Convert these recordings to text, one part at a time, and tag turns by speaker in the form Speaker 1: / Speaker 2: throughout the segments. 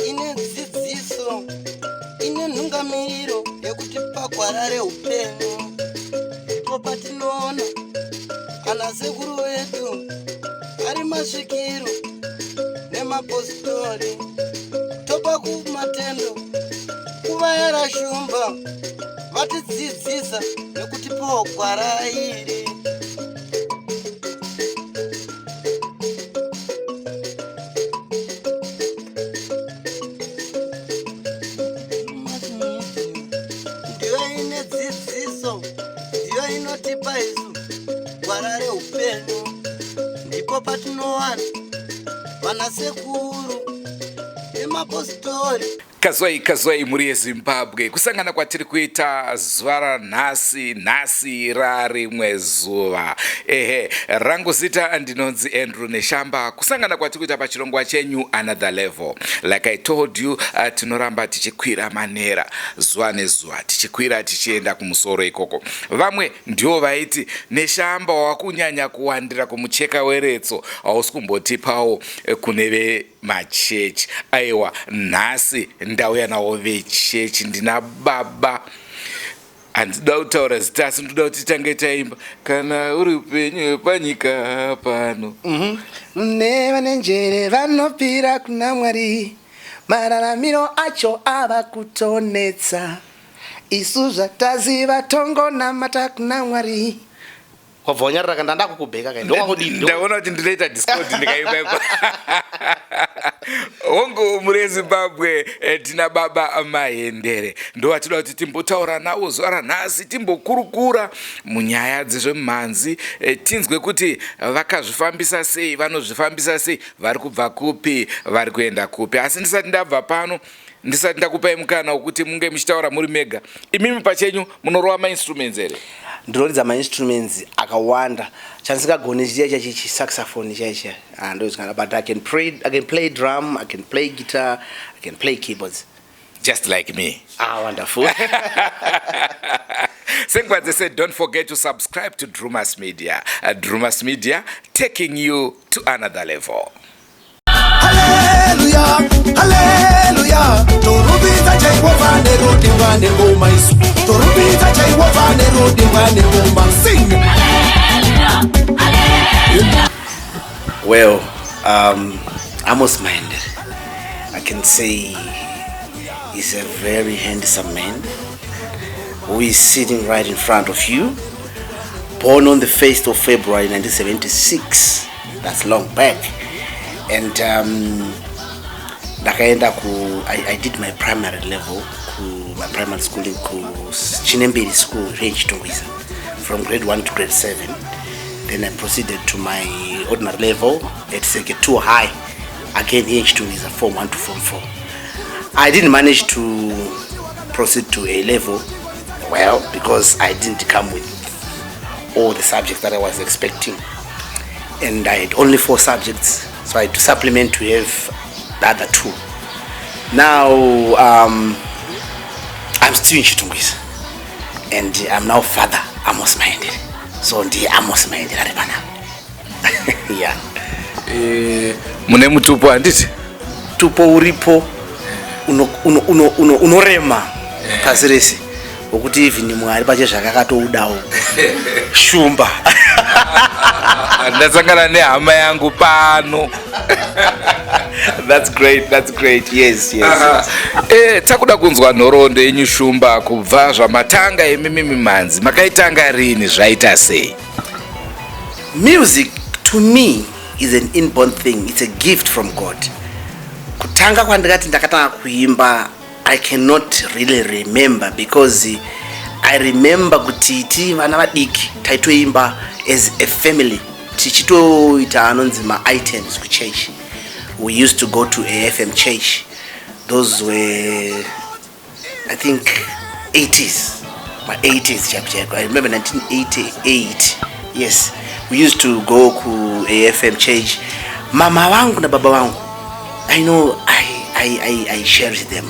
Speaker 1: Ine dzidziso, ine nhungamiriro yekuti pagwara reupenyu ndipo patinoona ana sekuru vedu ari masvikiro nemapositori, topa kumatendo kuvayara shumba vatidzidzisa nekutipawo gwara iri. Ndiyo ine dzidziso, ndiyo inotipa isu gwara reupenyu, ndipo patinowana vanasekuru nemapositori.
Speaker 2: Kazwai, kazwai mhuri yeZimbabwe, kusangana kwatiri kuita zuva ranhasi, nhasi rarimwe zuva. Ehe, rangu zita ndinonzi Andrew Neshamba. Kusangana kwatiri kuita pachirongwa chenyu Another Level. Like I told you, tinoramba tichikwira manera zuva nezuva, tichikwira tichienda kumusoro ikoko. Vamwe ndivo vaiti Neshamba wakunyanya kuwandira kumucheka weretso, hausi kumbotipawo kune ve machechi. Aiwa, nhasi ndauya nawo vechechi, ndina baba, handida kutaura zita asi ndoda kuti tange taimba kana uri upenyu hwepanyika pano.
Speaker 1: Mune njere vanopira kuna Mwari, mararamiro acho ava kutonetsa. Isu zvataziva tongonamata kuna Mwari. Wabva wanyarara kana ndakukubheka kai, ndokwakudii?
Speaker 2: Ndaona kuti ndinoita discord ndikaimba ipa. Hongu, mhuri yeZimbabwe, tina baba Mahendere, ndovatinoda kuti timbotaura navo zuva ranhasi, timbokurukura munyaya dzezvemumhanzi, tinzwe kuti vakazvifambisa sei, vanozvifambisa sei, vari kubva kupi, vari kuenda kupi. Asi ndisati ndabva pano, ndisati ndakupai mukana wekuti munge muchitaura muri mega, imimi pachenyu munorova mainstruments here?
Speaker 1: Ndinoridza mainstruments akawanda. Chandisingagoni chiya chachi chisaxophone chaicha ndozvikana, but I can play drum, I can play guitar, I can play keyboards.
Speaker 2: Just like me.
Speaker 1: Ah, wonderful.
Speaker 2: Senguva said, don't forget to subscribe to Drumas Media. Drumas Media, taking you to another level.
Speaker 3: Haleluya, haleluya, torumbidza Jehovha nerudimbwa nengoma isu. Torumbidza Jehovha nerudimbwa nengoma. Sing.
Speaker 1: Well, Amos Mahendere, I can say he's a very handsome man who is sitting right in front of you. Born on the 1st of February 1976, that's long back. And ndakaenda ku I did my primary level ku my primary schooling ku Chinembiri School here in Chitungwiza from grade 1 to grade 7. Then I proceeded to my ordinary level at Seke 2 High, again here in Chitungwiza, form 1 to form 4. I didn't manage to proceed to A level, well, because I didn't come with all the subjects that I was expecting. And I had only 4 subjects, so I had to supplement to have the other 2. Now, I'm still in Chitungwiza, and I'm now Father Amos Mahendere. So ndiye Amos Mahendere ari panapa. Yeah.
Speaker 2: Mune mutupo handiti?
Speaker 1: Tupo uripo unorema pasi rese, wokuti even Mwari pache zvakakatoudawo shumba.
Speaker 2: Ndasangana nehama yangu pano.
Speaker 1: That's great, that's great. Yes.
Speaker 2: Takuda kunzwa nhoroondo yenyu shumba, kubva zvamatanga imimi mimhanzi, makaitanga rini, zvaita sei?
Speaker 1: Music to me is an inborn thing. It's a gift from God. Kutanga kwandikati ndakatanga kuimba, I cannot really remember, because I remember kuti tiri vana vadiki taitoimba as a family, tichitoita anonzi ma-items kuchurch. We used to go to AFM church. Those were, I think, 80s, my 80s chaiko chaiko. I remember 1988. Yes, we used to go ku AFM church. Mama vangu nababa vangu, I know I cherish them.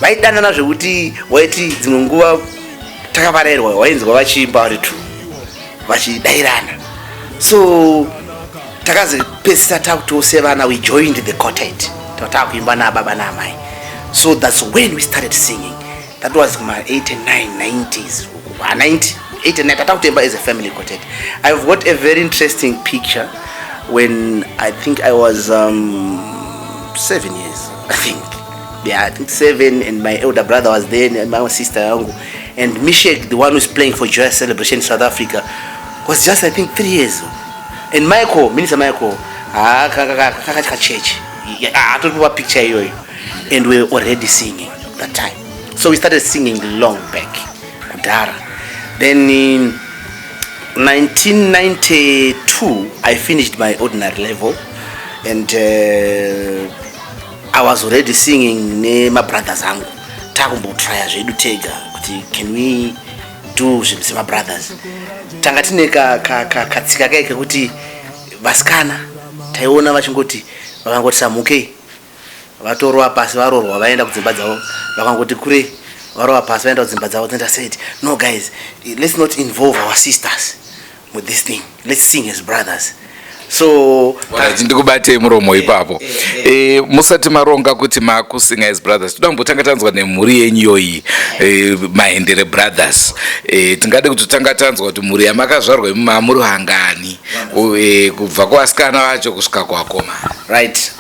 Speaker 1: Vaidanana zvekuti waiti dzimwe nguva takavarerwa wainzwa vachiimba vari two. Vachidairana. So takazopedzisa takutose vana, we joined the quartet, takuimba nababa naamai. So that's when we started singing. That was my 89, 90s, 90, 89, tatakutoimba as a family quartet. I've got a very interesting picture when I think I was 7 years, I think. Yeah, I think 7, and my elder brother was there and my sister yangu, and Mishek, the one who's playing for Joyous Celebration in South Africa, was just, I think, 3 years old. And Michael, Minister Michael, kakachechi atopiwa picture iyoyo, and we were already singing that time. So we started singing long back, kudhara. Then in 1992 I finished my ordinary level and I was already singing nemabrothers angu. Takumbotrya zvedu tega kuti can we do zvinhu semabrothers. Tanga tine katsika kai kekuti vasikana taiona vachingoti vakangoti samukei, vatorwa pasi, varorwa, vaenda kudzimba dzavo. Vakangoti kure, varova pasi, vaenda kudzimba dzavo. Then I said, "No guys, let's not involve our sisters with this thing. Let's sing as brothers." So
Speaker 2: Right, ndikubatei muromo ipapo. Musati maronga kuti makusinga as brothers, toda kumbotanga tanzwa nemhuri yenyu iyoyi, Mahendere Brothers. Tingade kuti tanga tanzwa kuti mhuri yamakazvarwa imi muri vangani, kubva kuvasikana vacho kusvika kuvakomana.
Speaker 1: Right,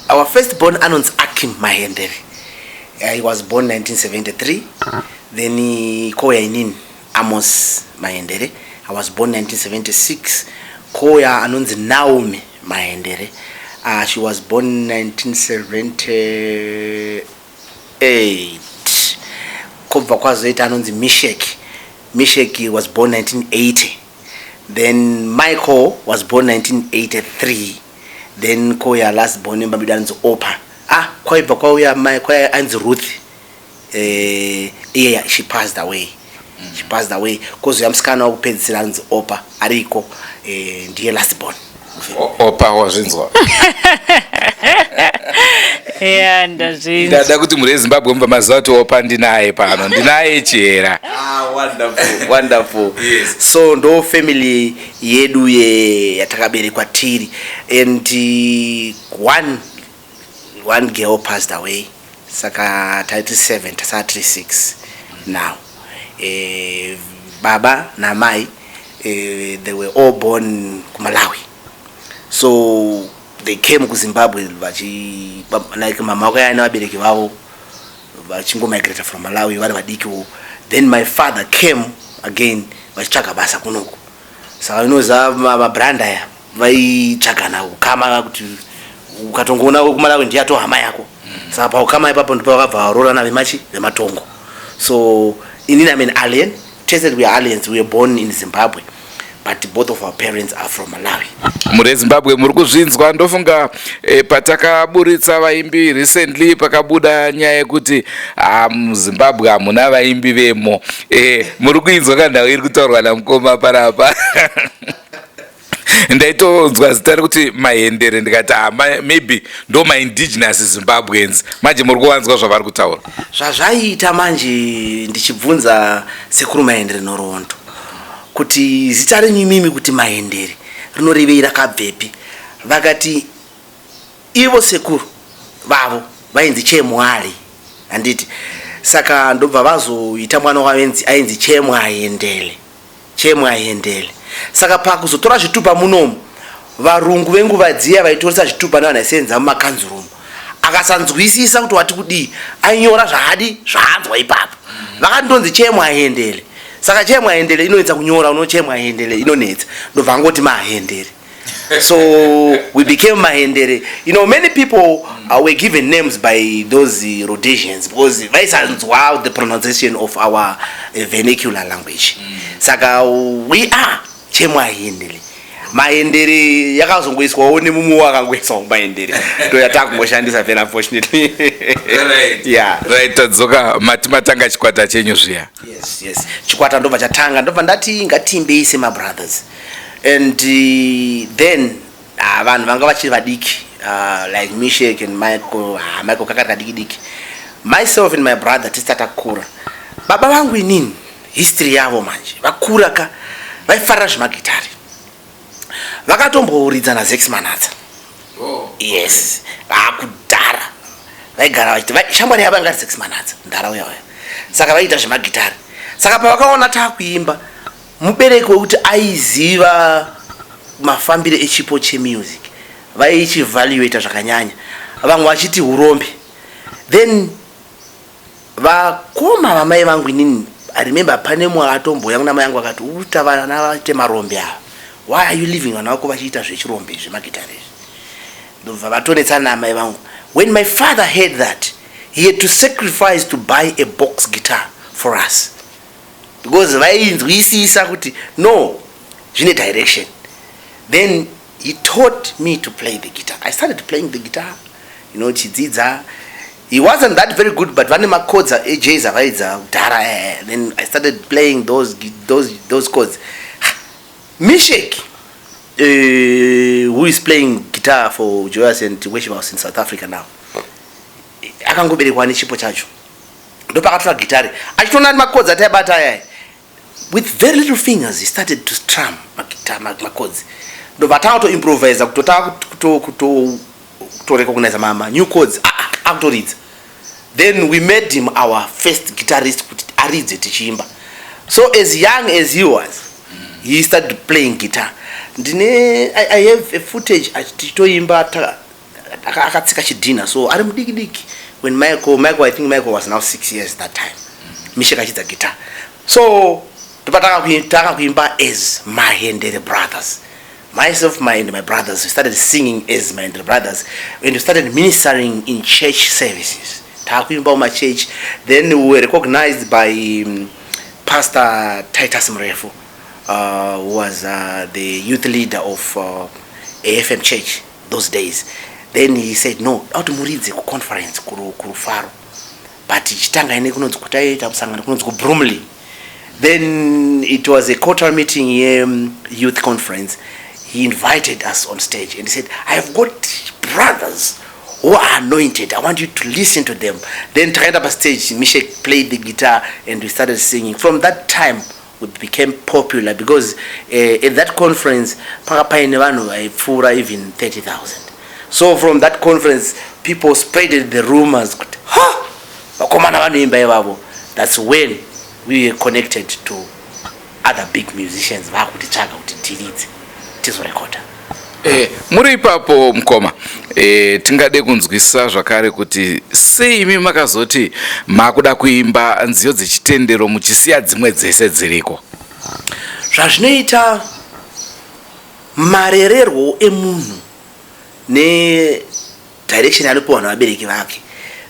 Speaker 1: our first born anonzi Akim Mahendere. He was born 1973. Then koya inini, Amos Mahendere, I was born 1976. Koya anonzi Naomi Mahendere, she was born 1978. Kobva kwazoita anonzi Mishek. Mishek was born 1980. Then Michael was born 1983. Then koya last born embabidi anonzi Opa. Ah, kwaibva kwauya mai kwaya anzi Ruth. Iye she passed away, she passed away. Kozouya musikana wekupedzisira anonzi Opa, ariko, ndiye last born.
Speaker 2: Opa, wazvinzwa?
Speaker 4: Ya, ndazvinzwa.
Speaker 2: Ndada kuti mhuri yeZimbabwe mubva maziva kuti Opa ndinaye pano, ndinaye Chihera.
Speaker 1: Ah, wonderful, wonderful.
Speaker 2: Yes.
Speaker 1: So ndo family yedu yatakaberekwa tiri, and one girl passed away, saka taiti seven, tasara tiri six now. Baba namai, they were all born kuMalawi, so they came kuZimbabwe vachi like mama wake aina vabereki vavo vachingomigrata from Malawi vari vadikiwo. Then my father came again vachitsvaga basa kunoku. Saka inoza mabrand aya vaitsvagana ukama, kuti ukatongoona kuMalawi ndiye ato hama yako. Saka paukama ipapo ndipo vakabva varoorana vemachi vematongo. So inini I'm an alien tested. We are aliens. We were born in Zimbabwe, but both of our parents are from Malawi.
Speaker 2: Mhuri yeZimbabwe, muri kuzvinzwa. Ndofunga patakaburitsa vaimbi recently, pakabuda nyaya yekuti, ah, muZimbabwe hamuna vaimbi vemo. Muri kuinzwa kanhau iri kutaurwa namukoma panapa. Ndaitonzwa zita rekuti Mahendere, ndikati, ah, maybe ndo maindigenous Zimbabweans. Manje muri kuvanzwa zvavari kutaura.
Speaker 1: Zvazvaiita manje, ndichibvunza sekuru Mahendere nhoroondo kuti zita renyu imimi kuti Mahendere rinorevei, rakabvepi, vakati ivo sekuru vavo vainzi Chemwali, handiti? Saka ndobva vazoita mwana wavo ainzi Chemwahendele, Chemwahendele. Saka pakuzotora zvitupa munomu, varungu venguva dziya vaitoresa zvitupa nevanhu vaisenza mumakanzurumu, akasanzwisisa kuti wati kudii, ainyora zvaadi zvaanzwa ipapo. Vakandonzi Chemwahendele. Saka Chemwahendele inonetsa kunyora, uno Chemwahendele inonetsa, ndobva angoti Mahendere. So we became Mahendere. Many people were given names by those Rhodesians because vaisanzwa the pronunciation of our vernacular language. Saka we are Chemwahendele. Mahendere yakazongoiswawo nemumwe wakangoiswawo Mahendere, ndo yatakungoshandisa then, unfortunately. Yeah.
Speaker 2: Right, tadzoka. Mati matanga chikwata chenyu zviya.
Speaker 1: Yes, chikwata ndobva chatanga, ndobva ndati ngatiimbei semabrothers. And then vanhu vanga vachiri vadiki, like Mishek and Michael. Michael kakati kadiki diki, myself and my brother tisati takura. Baba vangu inini, history yavo manje, vakura ka. Vaifarira zvemagitari, vakatomboridza naZex Manatsa.
Speaker 2: Oh.
Speaker 1: Yes, vakudhara vaigara vachiti shamwari yavo yanga iri Zex Manatsa ndara uya uya. Saka vaiita zvemagitari. Saka pavakaona taakuimba, mubereki wekuti aiziva mafambiro echipo chemusic, vaichivaluata zvakanyanya, vamwe vachiti urombe. Then vakoma vamai vangu, inini I remember pane mumwe akatombouya kuna mai vangu akati, "Uta vana vaite marombe ava. Why are you leaving vana vako vachiita zvechirombe, zvemagitari izvi?" Ndobva vatonetsana naamai vangu. When my father heard that, he had to sacrifice to buy a box guitar for us because vainzwisisa kuti no, zvine direction. Then he taught me to play the guitar. I started playing the guitar, chidzidza. He wasn't that very good, but vane machords ejazz avaidza kudhara. Then I started playing those chords. Mishek, who is playing guitar for Joyous and Worship House in South Africa now, akangoberekwa nechipo chacho. Ndopakatora gitari achitoona machords ataibata ayaya. With very little fingers he started to strum maguitar, machords. Ndobva atanga kutoimprovisa, kutotanga kutorecognize ma new chords, akutoridza. Then we made him our first guitarist kuti aridze tichiimba. So as young as he was, he started playing guitar. Ndine I have a footage tichitoimba, akatsika chidhina, so ari mudiki diki when Michael, I think Michael was now 6 years that time, Mishek achidza guitar. So ndopatanga kuimba as Mahendere Brothers. Myself, my and my brothers, we started singing as Mahendere Brothers and we started ministering in church services. Taakuimba mumachurch. Then we were recognized by Pastor Titus Mrefu, who was the youth leader of AFM Church those days. Then he said, "No, auti muridze kuconference kuRufaro, but chitanga ine kunonzi kutaiita musangano kunonzi kuBromley." Then it was a quarter meeting ye youth conference. He invited us on stage and he said, "I have got brothers who are anointed. I want you to listen to them." Then takaenda pastage, Mishek played the guitar and we started singing. From that time we became popular because at that conference panga paine vanhu vaipfuura even 30,000. So from that conference people spreaded the rumors kuti, "Ha, vakomana vanoimba ivavo." That's when we were connected to other big musicians vakutitsvaga kuti tiridze, tizorekodha.
Speaker 2: Muri ipapo mukoma, tingade kunzwisisa zvakare kuti sei imi makazoti makuda kuimba nziyo dzechitendero muchisiya dzimwe dzese dziriko?
Speaker 1: Zvazvinoita, marererwo emunhu nedirection anopiwa nevabereki vake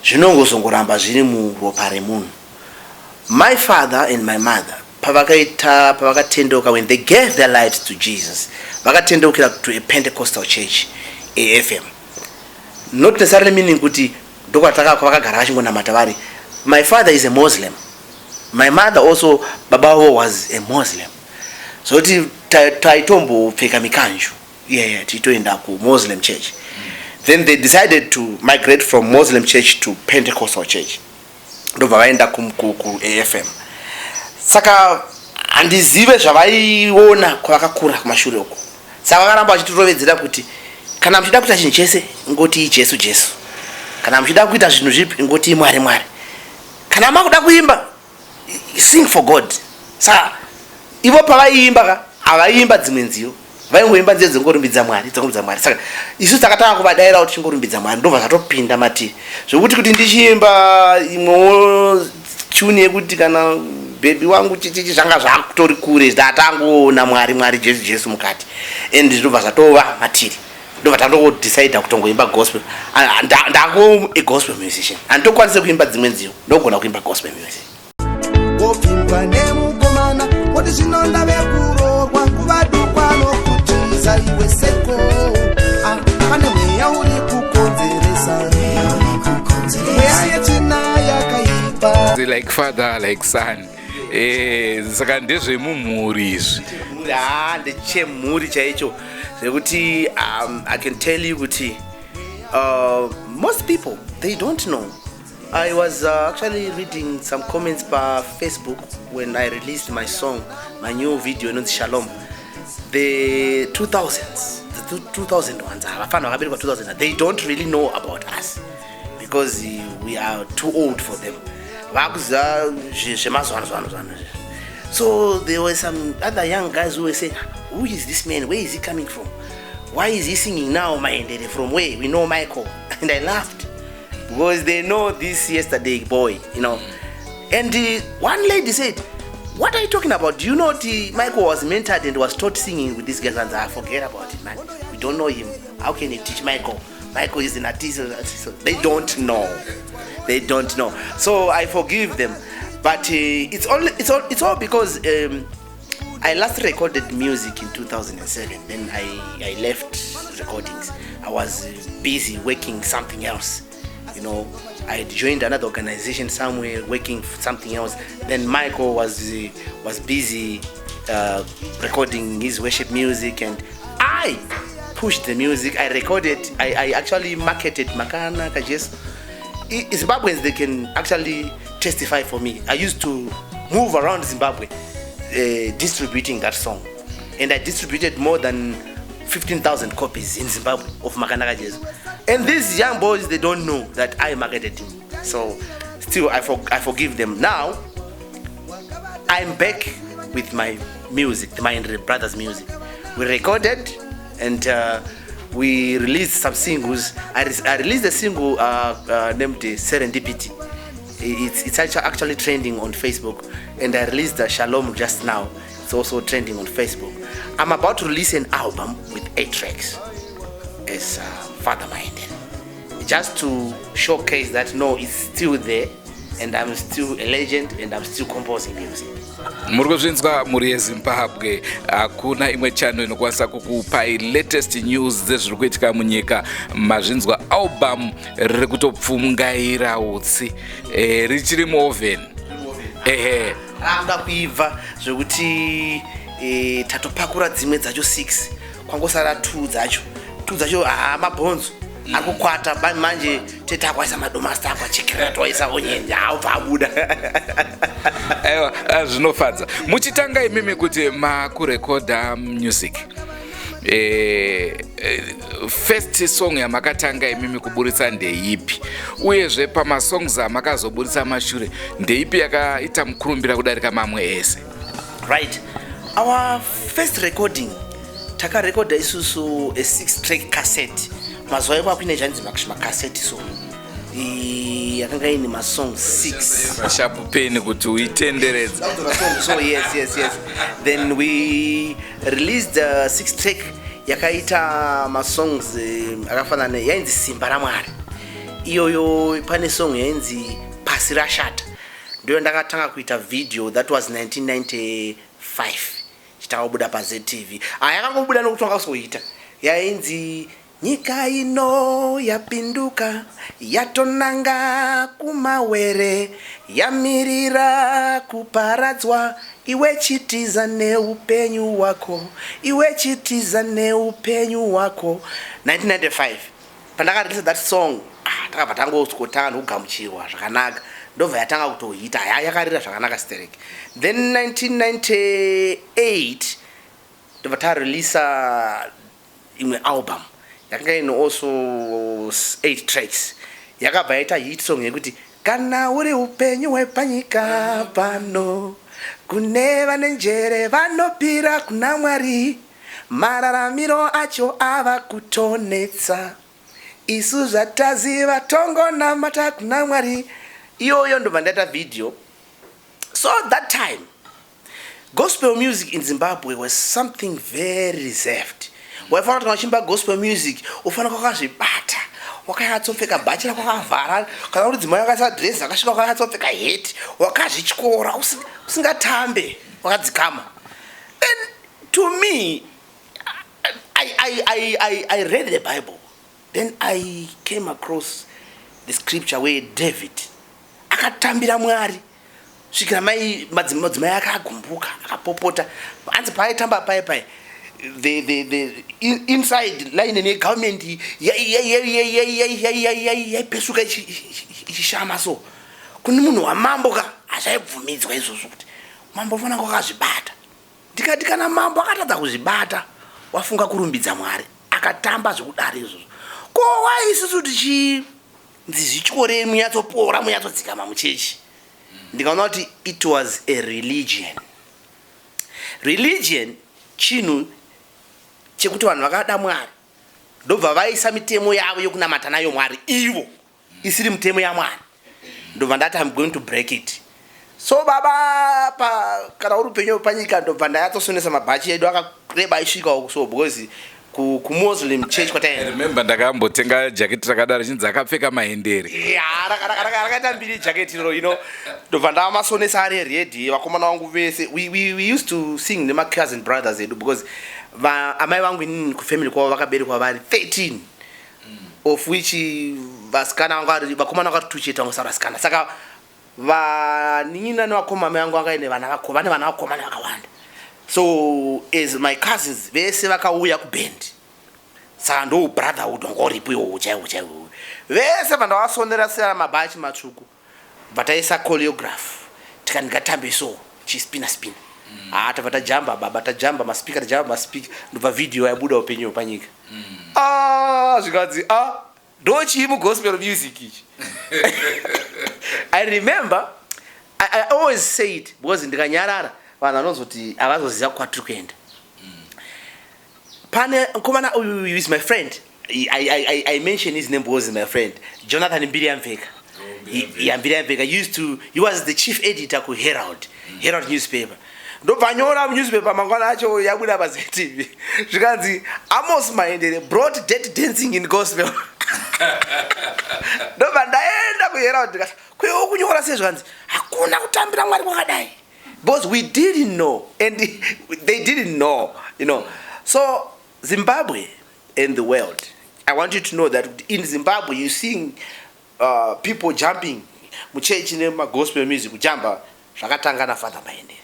Speaker 1: zvinongozongoramba zviri muropa remunhu. My father and my mother pavakaita, pavakatendeuka, when they gave their lives to Jesus, vakatendeukira to a Pentecostal church, AFM. Not necessarily meaning kuti ndokwavakagara vachingonamata vari. My father is a Muslim, my mother also, baba vavo was a Muslim, zvokuti taitombopfeka mikanju, yeah, tichitoenda kuMuslim church. Then they decided to migrate from Muslim church to Pentecostal church, ndobva vaenda kuAFM. Saka handizive zvavaiona kwavakakura kumashure uko. Saka vakaramba vachitirovedzera kuti kana muchida kuita chinhu chese, ngoti Jesu Jesu. Kana muchida kuita zvinhu zvipi, ngoti Mwari Mwari. Kana makuda kuimba, sing for God. Saka ivo pavaiimba ka, havaiimba dzimwe nziyo, vaingoimba nziyo dzingorumbidza Mwari, dzingorumbidza Mwari. Saka isu takatanga kuvadaira kuti tingorumbidza Mwari, ndobva zvatopinda matiri, zvokuti kuti ndichiimba imwewo tune yekuti kana baby wangu chichichi, zvanga zvakutori kure. Tatangoona Mwari Mwari, Jesu Jesu mukati, and zvinobva zvatova matiri. Ndobva tandogodecida kutongoimba gospel. Ah, ndako a gospel musician. Handitokwanise kuimba dzimwe nziyo, ndogona kuimba gospel music.
Speaker 3: Wopfimbwa nemukomana, woti zvino ndave kuroorwa, nguva dukwa nokutiza iwe seko. Ah, pane mweya uri kukonzeresa, mweya yetsvina yakaipa.
Speaker 2: Like father like son. Saka ndezvemumhuri izvi?
Speaker 1: Ha, ndechemhuri chaicho, zvekuti I can tell you kuti most people, they don't know. I was actually reading some comments pafacebook when I released my song. My new video inonzi Shalom. The 2000s, the 2000 ones, vafana vakaberekwa 2000, they don't really know about us because we are too old for them. Vakuziva zvemazuva ano zvano. So there were some other young guys who were saying, "Who is this man? Where is he coming from? Why is he singing now Mahendere? From where? We know Michael." And I laughed because they know this yesterday boy. And one lady said, "What are you talking about? Do you know the Michael was mentored and was taught singing with these guys?" And I forget about it, man. We don't know him. How can you teach Michael? Michael is an artist." So they don't know. They don't know. So I forgive them. But it's all because I last recorded music in 2007. Then I left recordings. I was busy working something else. I had joined another organization somewhere working something else. Then Michael was busy recording his worship music, and I pushed the music. I recorded. I actually marketed Makanaka Jesu. Zimbabweans, they can actually testify for me. I used to move around Zimbabwe distributing that song, and I distributed more than 15,000 copies in Zimbabwe of Makanaka Jesu. And these young boys, they don't know that I marketed him. So still, I forgive them. Now, I'm back with my music, the Mahendere Brothers music. We recorded and we released some singles. I released a single named Serendipity. It's actually trending on Facebook. And I released the Shalom just now. It's also trending on Facebook. I'm about to release an album with eight tracks as Father Mahendere, just to showcase that no, it's still there and I'm still a legend and I'm still composing music.
Speaker 2: Muri kuzvinzwa, mhuri yeZimbabwe, hakuna imwe channel inokwanisa kukupai latest news dzezviri kuitika munyika. Mazvinzwa, album riri kutopfungaira utsi, richiri muoven, ehe.
Speaker 1: Rakuda kuibva zvekuti tatopakura dzimwe dzacho 6, kwangosara 2 dzacho, 2 dzacho. Haa, mabhonzo ari kukwata. Manje tetakwaisa madomasi, akwachekera, twaisa onion, aubva abuda.
Speaker 2: Aiwa, zvinofadza. Muchitanga imimi kuti makurekodha music, first song yamakatanga imimi kuburitsa ndeipi? Uyezve pamasongs amakazoburitsa mashure, ndeipi yakaita mukurumbira kudarika mamwe ese?
Speaker 1: Right, our first recording, takarekodha isusu a six track cassette. Mazuva eko akuine chanzi makaseti, so yakanga ine masong 6.
Speaker 2: Masharp pen kuti uitenderedza.
Speaker 1: So yes, then we released a six track yakaita masongs akafanana, yainzi Simba raMwari iyoyo. Pane song yainzi Pasi Rashata, ndiyo ndakatanga kuita video. That was 1995, chitakabuda paZTV. Yakangobuda nokuti wanga yainzi nyika ino yapinduka, yatonanga kumawere, yamirira kuparadzwa. Iwe chitiza neupenyu wako, iwe chitiza neupenyu wako. 1995 pandakareleasa that song, takabva tangotanga nokugamuchirwa zvakanaka, ndobva yatanga kutohita. Ya, yakarira zvakanaka sterek. Then 1998 ndobva tareleasa imwe album yakanga ine also 8 tracks. Yakabva yaita hit song yekuti kana uri upenyu hwepanyika pano, kune vane njere vanopira kuna Mwari. Mararamiro acho ava kutonetsa, isu zvataziva tongonamata kuna Mwari. Iyoyo ndobva ndaita video. So that time gospel music in Zimbabwe was something very reserved. Waifanira kuti kana uchimba gospel music ufanira kwakazvibata, wakanyatsopfeka bhachi rako wakavhara, kana kuti dzimai wakaisa dress akasvika, wakanyatsopfeka heti, wakazvityora, usingatambe, wakadzikama. Then to me, I read the Bible. Then I came across the scripture where David akatambira Mwari svikira mai madzimai ake agumbuka, akapopota. Hanzi paaitamba pai pai the inside line negovernment yaipesuka ichishama. So kune munhu wamambo ka, hazvaibvumidzwa izvozvo kuti mambo ufanira wakazvibata. Ndikati kana mambo akatadza kuzvibata, wafunga kurumbidza Mwari, akatamba zvekudaro izvozvo, ko why isusu tichinzi zvityorei, munyatsopora, munyatsodzikama muchechi? Ndikaona kuti it was a religion. Religion chinhu chekuti vanhu vakada Mwari, ndobva vaisa mitemo yavo yokunamata nayo Mwari, ivo isiri mitemo yaMwari. Ndobva ndati, "I'm going to break it." So baba, pa kana uri upenyu panyika, ndobva ndayatsosonesa mabhachi edu akareba aisvika uku, so because kuMuslim church kwataenda.
Speaker 2: Remember ndakambotenga jaketi rakadaro, chinzi akapfeka Mahendere.
Speaker 1: Ya, rakaita mbiri jaketi iro. Ndobva ndamasonesa ari ready. Vakomana vangu vese, we used to sing nemacousin brothers edu, because amai vangu inini kufamily kwavo vakaberekwa vari 13, of which vasikana vanga vari, vakomana vakati two chete, vangosara vasikana. Saka vanin'ina nevakoma mai vangu vangaine vana vane vana vakomana vakawanda. So as my cousins vese vakauya kuband, saka ndo brotherhood wanga uripo iwowo chaiwo chaiwo. Vese vandavasonera sera mabhachi matsvuku, bva taisa choreograph, tikati ngatambe so, chispina spina. Ha, tabva tajamba baba, tajamba maspeaker, tajamba maspeaker, ndobva video yabuda, "Upenyu Hwepanyika". Ah, zvikanzi, "Ah, ndo chii mugospel music ichi?" I remember I always say it because ndikanyarara vanhu vanozoti havazoziva kwatiri kuenda. Pane mukomana uyu is my friend. I mention his name because he's my friend, Jonathan Mbiriyamveka. Yeah, Mbiriyamveka used to he was the chief editor kuHerald, Herald newspaper. Ndobva anyora munewspaper mangwana acho, yabuda paZTV, zvikanzi, "Amos Mahendere brought dirty dancing in gospel." Ndobva ndaenda kuHerald, ndikati, "Kwewo kunyora sei?" Zvikanzi, "Hakuna kutambira Mwari kwakadai," because we didn't know and they didn't know. So Zimbabwe and the world, I want you to know that in Zimbabwe you seeing people jumping muchechi nemagospel music, kujamba, zvakatanga naFather Mahendere.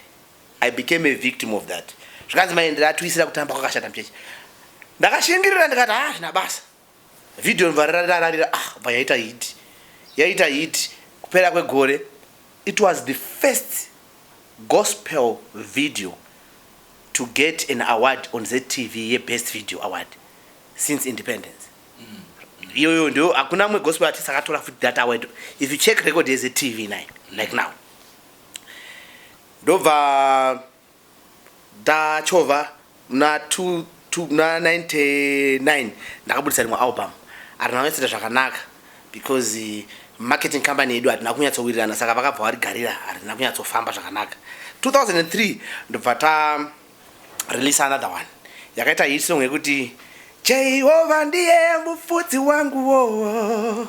Speaker 1: I became a victim of that. Zvikanzi Mahendere atiwisira kutamba kwakashata muchechi. Ndakashingirira, ndikati, "Ah, zvina basa." Video bva rararira, ah, bva yaita hit, yaita hit. Kupera kwegore, it was the first gospel video to get an award on ZTV yebest video award since independence. Iyoyo ndio, hakuna mwe gospel artist akatora futi that award, if you check record yeZTV 9 like now. Ndobva ndachovha na 99, ndakabudisa rimwe album. Harina kunyatsoita zvakanaka because marketing company yedu hatina kunyatsowirirana, saka vakabva varigarira, harina kunyatsofamba zvakanaka. 2003 ndobva ta release another one yakaita hit song yekuti, "Jehovha ndiye mufudzi wangu wo,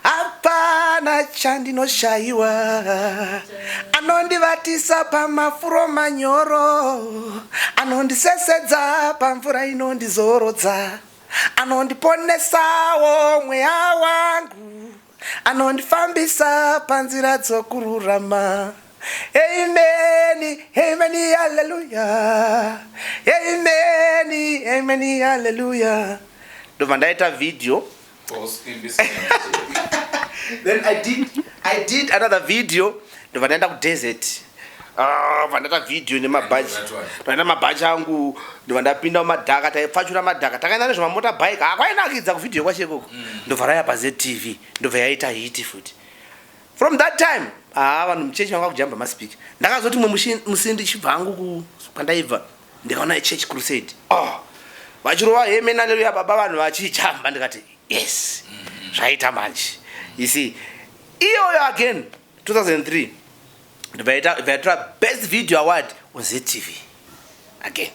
Speaker 1: hapana chandinoshayiwa. Anondivatisa pamafuro manyoro, anondisesedza pamvura inondizorodza, anondiponesawo mweya wangu, anondifambisa panzira dzokururama. Amen, amen, haleluya. Amen, amen, haleluya." Ndobva ndaita video. Then I did another video, ndobva ndaenda kudesert. Ah, bva ndaita video nemabhachi, ndaenda mabhachi angu, ndobva ndapinda mumadhaka, taipfachura madhaka, takaenda nezvemamotorbike. Hakwainakidza kuvideo kwacho ikoko. Ndobva raya paZTV, ndobva yaita hit futi. From that time, haa, vanhu muchechi vanga kujamba maspeaker. Ndakazoti mwe musi ndichibva hangu kwandaibva, ndikaona church crusade, oh, vachirova amen, aleluya baba, vanhu vachijamba. Ndikati, "Yes, zvaita manje." You see, iyoyo again 2003 ndobva best video award on ZTV again.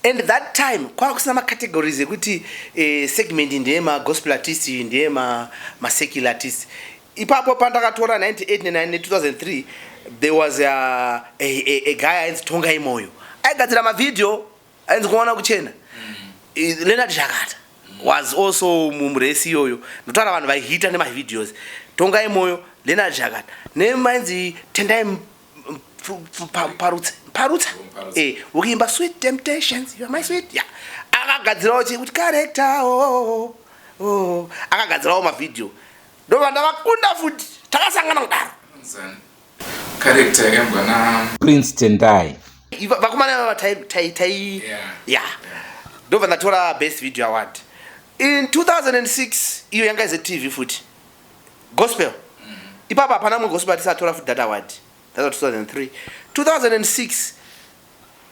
Speaker 1: And that time kwava kusina macategories ekuti segment ndeyemagospel artist, ndeyemasecular artist. Ipapo pandakatora 98 ne 2003, there was a guy ainzi Tongai Moyo, aigadzira mavideo, ainzi Kuona Kuchena. Leonard Zhakata was also murace iyoyo. Ndotaura vanhu vaihita nemavideos, Tongai Moyo, Leonard Zhakata, nemainzi Tendai Parutsa, Parutsa, wekuimba "Sweet Temptations, you are my sweet". Yeah, akagadzirawo chekuti "Character", oh. Akagadzirawo mavideo, ndobva ndavakunda futi, takasangana kudaro.
Speaker 2: "Character" yakaimbwa naPrince Tendai.
Speaker 1: Vakomana ivava tai ya, ndobva ndatora best video award in 2006. Iyo yanga iZTV futi, gospel. Ipapo hapana mumwe gospel atisatora futi that award. That was 2003. 2006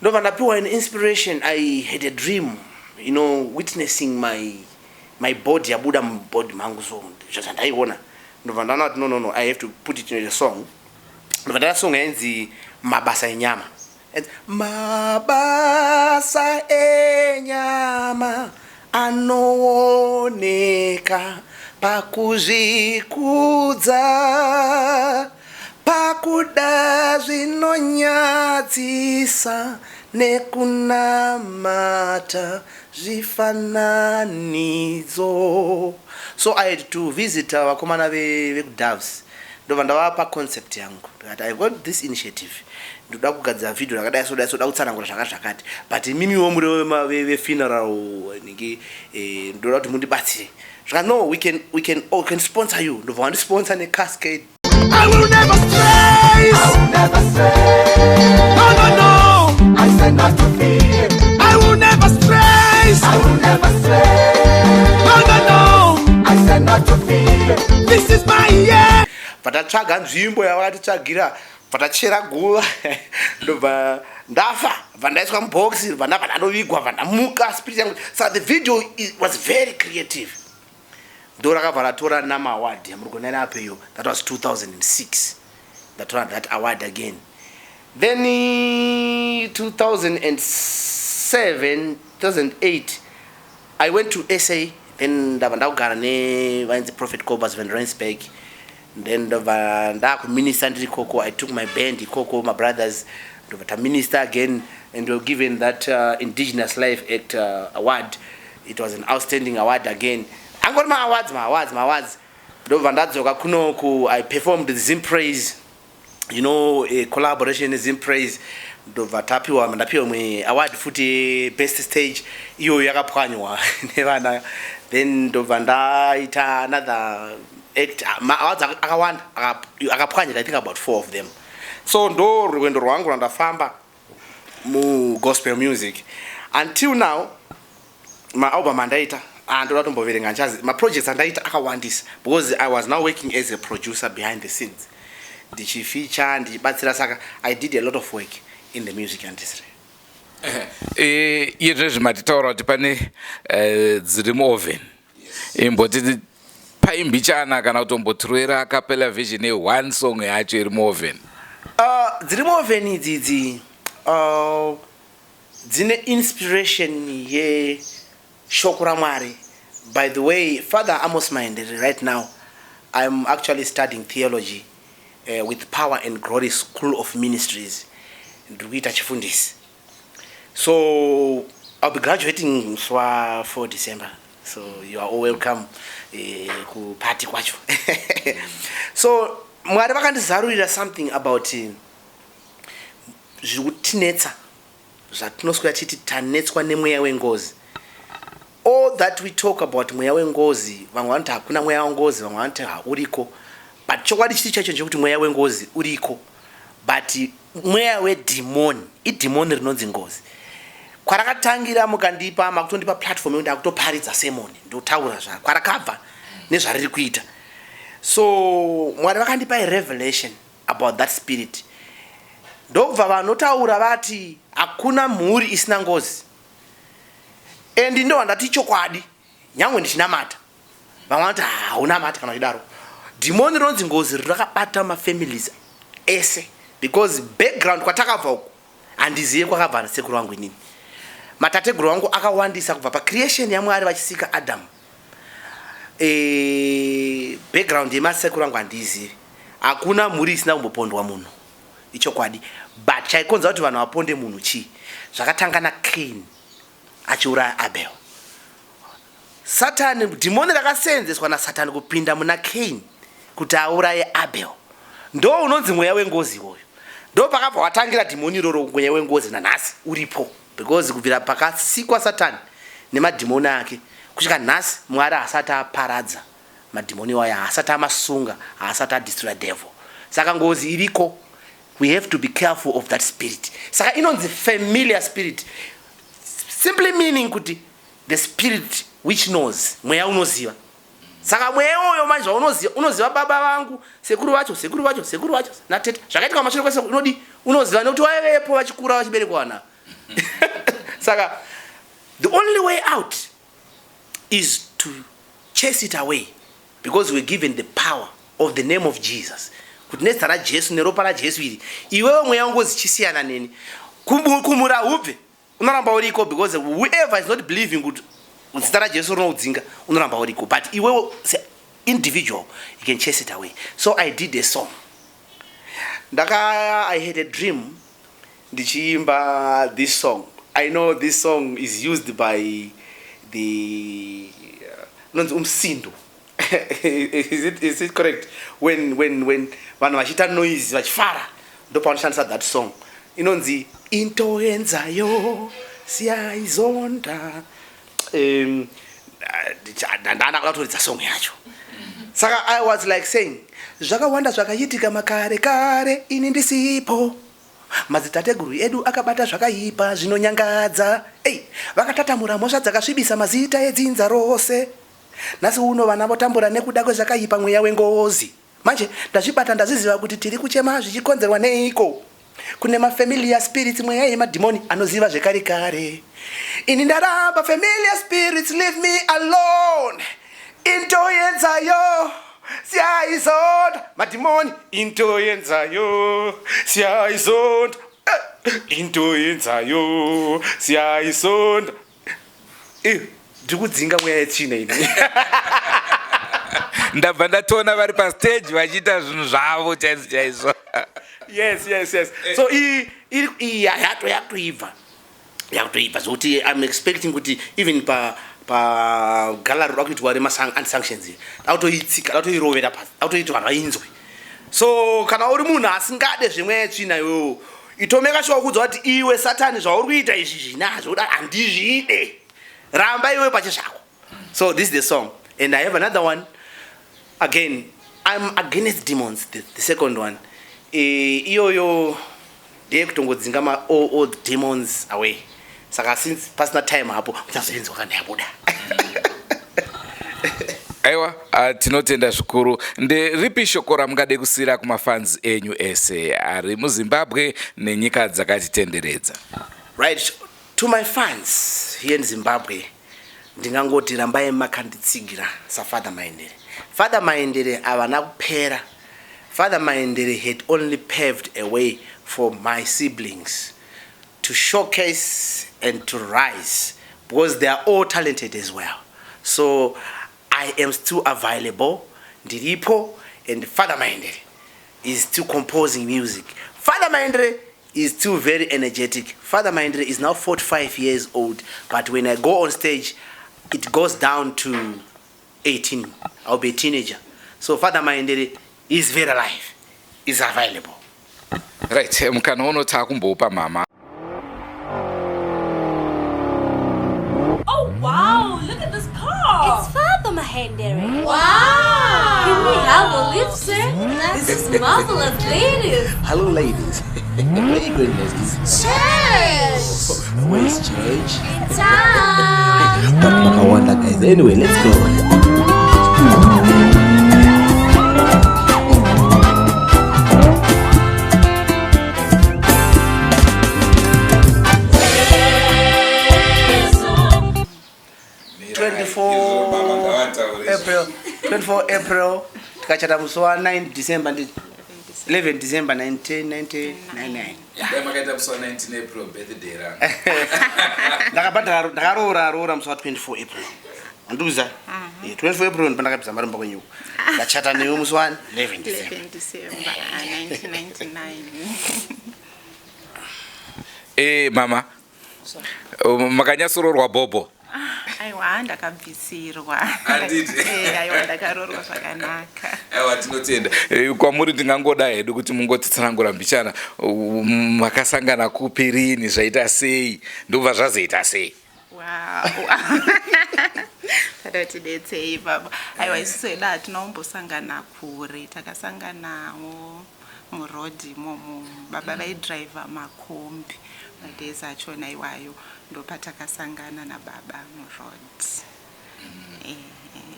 Speaker 1: ndobva ndapiwa an inspiration. I had a dream, witnessing my body yabuda mubody mangu. So zvandaiona, ndobva ndaona kuti no, I have to put it in a song. Ndobva ndaita song yainzi "Mabasa Enyama". It's "Mabasa enyama anooneka pakuzvikudza, pakuda zvinonyadzisa nekunamata zvifananidzo". So I had to visit vakomana vekuDoves, ndobva ndavapa concept yangu. Ndikati, "I've got this initiative, ndoda kugadzira vhidhio rakadai, so dai, so da kutsanangura zvakati zvakati, but imimiwo muri vefuneral ningi, ndoda kuti mundibatsire." Zvika, "No, we can sponsor you." Ndobva vandisponsor necasket.
Speaker 3: I will never stray.
Speaker 5: I will never stray.
Speaker 3: No, no, no.
Speaker 5: I said not to fear.
Speaker 3: I will never stray.
Speaker 5: I will never stray.
Speaker 3: No, no, no.
Speaker 5: I said not to fear.
Speaker 3: This is my year.
Speaker 1: Patatsvaga nzvimbo yavakatitsvagira, patachera guva, ndobva ndafa, bva ndaiswa mubhokisi, bva ndabva ndandovigwa, bva ndamuka spirit yangu. Saka the video was very creative. Ndo rakabva ratora Nama Award yamuri kuona apo iyo. That was 2006, ndatora that award again. Then 2007, 2008 I went to SA. Then ndabva ndakugara nevainzi Prophet Cobus van Rensburg. Then ndobva ndakuminister ndiri ikoko. I took my band ikoko, my brothers, ndobva taminister again and we were given that Indigenous Life Act award. It was an outstanding award again. Angori maawards, maawards, maawards. Ndobva ndadzoka kunoku. I performed the Zimpraise, a collaboration neZimpraise. Ndobva tapiwa, ndapiwa imwe award futi, best stage. Iyoyo yakapwanywa nevana. Then ndobva ndaita another act. Maawards akawanda akapwanyika, I think about four of them. So ndo rwendo rwangu rwandafamba mugospel music until now. Maalbum andaita, ndoda tomboverenga nchazi. Maprojects andaita akawandisa because I was now working as a producer behind the scenes, ndichifeature, ndichibatsira. Saka I did a lot of work in the music industry.
Speaker 2: Izvezvi matitaura kuti pane dziri muoven. Imboti paimbichana kana kutombotirwera acapella version yeone song yacho iri muoven.
Speaker 1: Dziri muoven idzidzi dzine inspiration yeshoko raMwari. By the way, Father Amos Minderi, right now I'm actually studying theology with Power and Glory School of Ministries. Ndiri kuita chifundisi, so I'll be graduating musi wa4 December, so you are all welcome kupati kwacho. So Mwari vakandizarurira something about zviri kutinetsa, zvatinoswera chiti tanetswa nemweya wengozi. All that we talk about, mweya wengozi, vamwe vanoti hakuna mweya wengozi, vamwe vanoti hauriko, but chokwadi chiri chacho ndechekuti mweya wengozi uriko, but mweya wedhimoni, idhimoni rinonzi ngozi. Kwarakatangira, mukandipa, makutondipa platform yekuti akutoparidza sermon, ndotaura zva kwarakabva nezvariri kuita. So Mwari vakandipa a revelation about that spirit. Ndobva vanotaura vati hakuna mhuri isina ngozi, and ndobva ndati chokwadi, nyange ndichinamata. Vamwe vanoti haunamati kana uchidaro. Dhimoni rinonzi ngozi rakabata mafamilies ese because background kwatakabva uku, handizive kwakabva nasekuru vangu inini. Matateguru vangu akawandisa kubva pacreation yaMwari vachisika Adamu. Background yemasekuru angu handiizivi. Hakuna mhuri isina kumbopondwa munhu, ichokwadi, but chaikonza kuti vanhu vaponde munhu chii? Zvakatanga naCain achiuraya Abel. Satani, dhimoni rakasenzeswa naSatani kupinda muna Cain kuti auraye Abel, ndo unonzi mweya wengozi iwoyo. Ndo pakabva watangira dhimoni iroro, mweya wengozi nanhasi uripo, because kubvira pakasikwa Satani nemadhimoni ake kusvika nhasi, Mwari haasati aparadza madhimoni iwayo, haasati amasunga, haasati adestroya devil. Saka ngozi iriko. We have to be careful of that spirit. Saka inonzi familiar spirit, simply meaning kuti the spirit which knows, mweya unoziva. Saka mweya iwoyo manje zvaunoziva, unoziva baba vangu, sekuru vacho, sekuru vacho, sekuru vacho natete, zvakaitika kumashure kwese unodi unoziva nekuti waivepo vachikura vachiberekwa vana. Saka the only way out is to chase it away, because we're given the power of the name of Jesus, kuti nezita raJesu neropa raJesu iri, iwewe mweya wengozi chisiyana neni. Kumura hubve unoramba uriko, because whoever is not believing kuti zita raJesu rinoudzinga unoramba uriko, but iwewe individual you can chase it away. So I did a song. Ndaka I had a dream ndichiimba this song. I know this song is used by the nonzi umsindo. Is it correct? When vanhu vachiita noise vachifara, ndopavanoshandisa that song inonzi "Into yenzayo siyayizonda". Ndanda kuda kutoridza song yacho. Saka I was like saying, zvakawanda zvakaitika makare kare ini ndisipo. Madzitateguru edu akabata zvakaipa zvinonyangadza. Ei, vakatatamura mhosva dzakasvibisa mazita edzinza rose. Nhasi uno vana votambura nekuda kwezvakaipa, mweya wengozi. Manje ndazvibata, ndazviziva kuti tiri kuchema zvichikonzerwa neiko. Kune mafamiliar spirits, mweya yemadhimoni anoziva zvekare kare. Ini ndaramba, familiar spirits, leave me alone. Into yenzayo siyayizonda, madhimoni, into yenzayo siyayizonda. Into yenzayo siyayizonda. Ndiri kudzinga mweya yetsvina ini.
Speaker 2: Ndabva ndatoona vari pastage vachiita zvinhu zvavo chaizvo chaizvo.
Speaker 1: Yes, so iyi iyi yato yakutoibva, yakutoibva zvokuti I'm expecting kuti even pa pagallery roda kuitwa remaunsanctions dakutoitsika, dakutoirovera pasi, dakutoiti vanhu vainzwe. So kana uri munhu asingade zvemweya yetsvina iwewo, itomeka sure kuudza kuti iwe Satani, zvauri kuita izvi zvinazvo kuda handizvide, ramba iwe pache zvako. So this is the song, and I have another one again. I'm against demons. The second one, iyoyo ndeyekutongodzinga all demons away. Saka since pasina time hapo, muchazoinzwa kana yabuda.
Speaker 2: Aiwa, tinotenda zvikuru. Nderipi shoko ramungade kusiyira kumafans enyu ese ari muZimbabwe nenyika dzakatitenderedza?
Speaker 1: Right, to my fans here in Zimbabwe, ndingangoti rambai makanditsigira saFather Maendere. Father Maendere havana kupera. Father Maendere had only paved a way for my siblings to showcase and to rise, because they are all talented as well. So I am still available, ndiripo, and Father Maendere is still composing music. Father Maendere is still very energetic. Father Maendere is now 45 years old, but when I go on stage, it goes down to 18. I'll be a teenager. So Father Maendere is very alive, is available.
Speaker 2: Right, mukana uno taakumboupa mama.
Speaker 6: Oh wow, look at this car.
Speaker 7: It's Father Mahendere.
Speaker 6: Wow.
Speaker 7: Can we have a lift, sir? This is marvelous, ladies.
Speaker 1: Hello, ladies. Where are you going, ladies?
Speaker 7: Church.
Speaker 1: Where's church?
Speaker 7: In town.
Speaker 1: But Makawanda, guys. Anyway, let's go. April 24 April, tikachata musi wa9 December, ndi 11 December 1999.
Speaker 2: Makaita musi wa19 April birthday rangu.
Speaker 1: Ndakabhadhara, ndakaroora roora musi wa24 April, handikuziva. 24 April ndipandakabvisa mari mumba kwenyuko. Ndachata newe musi wa11 December.
Speaker 4: 11 December 1999.
Speaker 2: Mama, makanyatsoroorwa bhobho?
Speaker 4: Aiwa, ndakabvisirwa.
Speaker 2: Handiti?
Speaker 4: Aiwa, ndakaroorwa zvakanaka.
Speaker 2: Aiwa, tinotenda. Kwamuri ndingangoda hedu kuti mungotitsanangura mbichana, makasangana kupi, rini, zvaita sei, ndobva zvazoita sei?
Speaker 4: Wow, tada tidetsei baba. Aiwa, isusu hedu hatina kumbosangana kure, takasanganawo. Murodhi imomo baba vaidhiraivha makombi madays achona iwayo, ndopatakasangana nababa murodhi.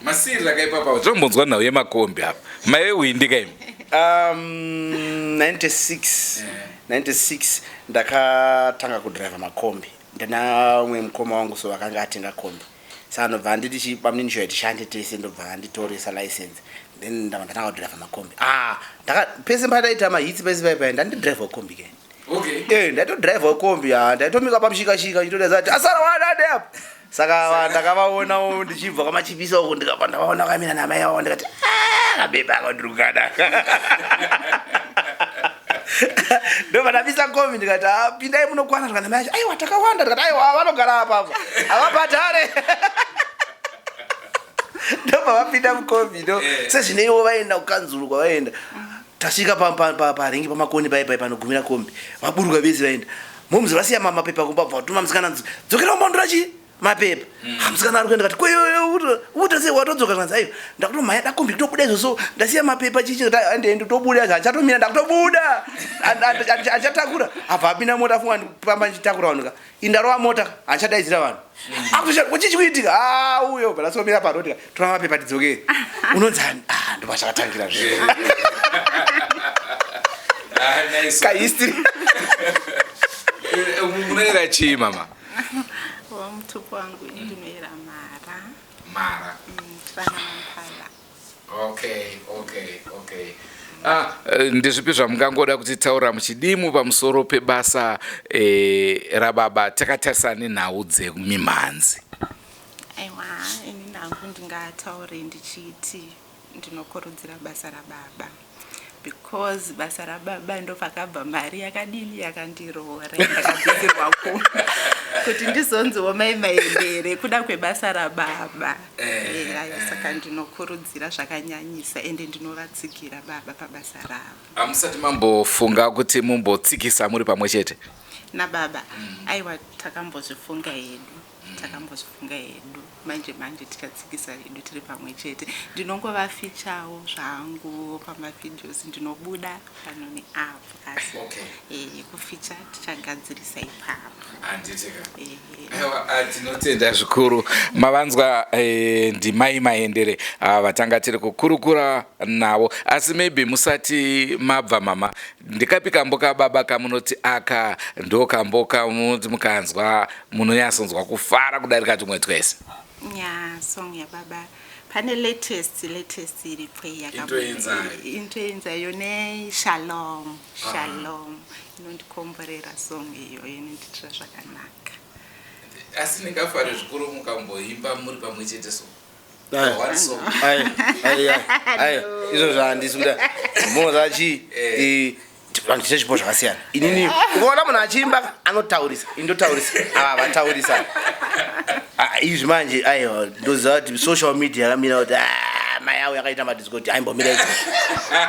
Speaker 2: Masirira kaipapa, tinombonzwa nhau yemakombi apa, maewindi kaimi.
Speaker 1: 96 96 ndakatanga kudhiraivha makombi. Ndina umwe mukoma wangu, so akanga atenga kombi, saka ndobva anditi, "Chibamunini, chiuya tishande tese." Ndobva anditoresa license, then ndabva ndatanga kudhiraivha makombi. Ah, pese pandaita mahits, pese paipai ndandidhiraivha kombi ke. Ndaitodhiraivha kombi. Ha, ndaitomika pamushikashika chitodaza kuti asara wadade apa. Saka ndakavaonawo ndichibva kwamachipisa uko, ndikabva ndavaona vakamira namai vavo, ndikati, "Ah, kabebe ako ndirikukada." Ndobva ndamisa kombi, ndikati, "Ah, pindai, munokwana." Ndikati, namai acho, "Aiwa, takawanda." Ndikati, "Aiwa, vanogara apapo, havabhadhare." Ndobva vapinda mukombi. Ndo sezvineiwo vaenda kukanzuru kwavaenda. Tasvika paringi pamakoni pai panogumira kombi, vaburuka vese vaenda. Momuzi vasiya mapepa kumba, bva vatuma musikana, "Dzokera umbondora chi mapepa." Ah, musikana ari kuenda, kati, "Kuita sei watodzoka?" Zvanzi, "Aiwa, ndakutomhanya, dakombi kutobuda izvozvo, ndasiya mapepa chichi." Andiende tobuda, handichatomira, ndakutobuda, handichatakura. Abva apinda mota, afunga ndipamba ndichitakura vanhu ka. Indarova mota, handichadaidzira vanhu. Akutocha kuitika. Ah, uyo bva ndasomira parodi, tora mapepa tidzokere. Unonzani? Ah, ndopachakatangira zve.
Speaker 2: Ah, nice.
Speaker 1: Kahistory.
Speaker 2: Munoera chii, mama?
Speaker 4: Wamutupo wangu ini ndinoera Mara.
Speaker 2: Mara.
Speaker 4: Tirana Mampala.
Speaker 2: Okay. Ah, ndezvipi zvamungangoda kutitaura muchidimu pamusoro pebasa rababa, takatarisana nenhau dzemimhanzi?
Speaker 4: Aiwa, ini nangu ndingataure ndichiti ndinokurudzira basa rababa, because basa rababa ndopakabva mari yakadini, yakandiroora, ndakabvisirwa kumba kuti ndizonziwo mai Maendere, kuda kwebasa rababa. Aiwa, saka ndinokurudzira zvakanyanyisa, ende ndinovatsigira baba pabasa ravo.
Speaker 2: Hamusati mambofunga kuti mumbotsikisa muri pamwe chete?
Speaker 4: Nababa? Aiwa, takambozvifunga hedu, takambozvifunga hedu. Manje manje tichatsikisa hedu tiri pamwe chete. Ndinongovafichawo zvangu pamavideos, ndinobuda pano neapo, asi kuficha tichagadzirisa ipapo.
Speaker 2: Handitika.
Speaker 4: Eh.
Speaker 2: Aiwa, tinotenda zvikuru. Mavanzwa, ndimai Maendere vatanga tiri kukurukura navo. Asi maybe musati mabva, mama, ndikapi kambo kababa kamunoti aka ndo kambo kamunoti mukanzwa munonyatsonzwa kufara kudarika tumwe twese?
Speaker 4: Nya song yababa, pane latest iripo.
Speaker 2: Intoenzayo.
Speaker 4: Intoenzayo neshalom shalom, inondikomborera song iyoyo, inondiitira zvakanaka.
Speaker 2: Asi ndingafare zvikuru mukamboimba muri pamwe chete, so
Speaker 1: Aiwa.
Speaker 2: one song.
Speaker 1: Ai, izvo zvandisi kuda moza chi. Vanhu tine zvipo zvakasiyana. Inini ukaona munhu achiimba anotaurisa, indotaurisa, ava vataurisa. Ah, izvi manje, aiwa, ndoziva kuti social media yakamira kuti, ah, mai avo yakaita madisco, kuti aimbomira izvozvo,